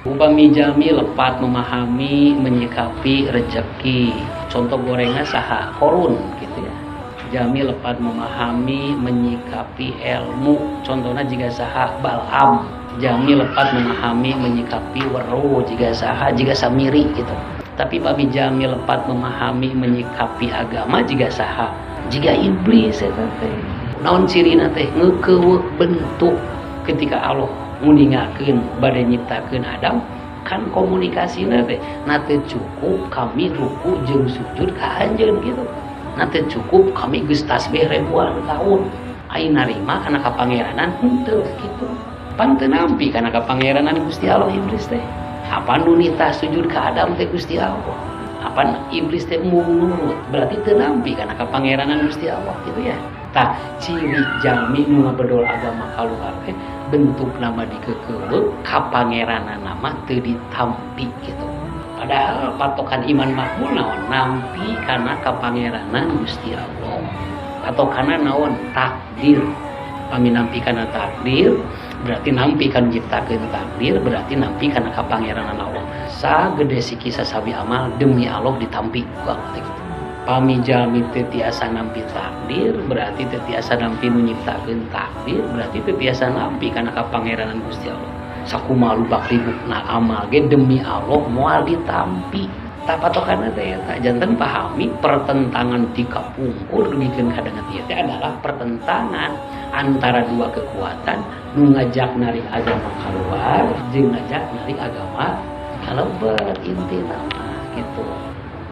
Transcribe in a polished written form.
Upami jalmi lepat memahami, menyikapi rezeki, contoh gorengnya saha? Qorun gitu ya. Jalmi lepat memahami, menyikapi ilmu, contohnya jiga saha? Bal'am. Jalmi lepat memahami, menyikapi weruh, jiga saha? Jiga Samiri gitu. Tapi pami jalmi lepat memahami, menyikapi agama, jiga saha? Jiga iblis. Eta teh naon cirina teh? Ngeukeut bentuk. Ketika Allah nguningakeun bade nyiptakeun Adam kan, komunikasina teh, "Na teu cukup kami ruku jeung sujud ka anjeun," gitu. "Na teu cukup kami geus tasbih ribuan tahun, ai narima kana kapangeranan henteu," gitu. Pan teu nampi kana kapangeranan Gusti Allah iblis teh. Apa nu nitah sujud ka Adam teh Gusti Allah? Apa iblis teh mau nurut? Berarti teu nampi kana kapangeranan Gusti Allah gitu ya. Tah, ciri jalmi nu ngabedol agama kaluar teh bentuk nama dikekeuleuk, kapangeranan nama teu ditampi gitu. Padahal patokan iman makbul naon? Nampi kana kapangeranan Gusti Allah. Patokanna naon? Takdir. Pami nampi kana takdir, berarti nampi kana nyiptakeun takdir, berarti nampi kana kapangeranan Allah. Sagede siki sasawi amal, demi Allah ditampi ku Allah teh gitu. Pami jalmi teu tiasa nampi takdir, berarti teu tiasa nampi nu nyiptakeun takdir, berarti teu tiasa nampi kana kapangeranan Gusti Allah. Sakumaha lubak libukna amal ge, demi Allah moal ditampi. Tah, patokanna teh eta. Janten pahami pertentangan ti kapungkur dugikeun ka danget ieu teh adalah pertentangan antara dua kekuatan, nu ngajak narik agama keluar jeung ngajak narik agama kalebet, intina mah gitu.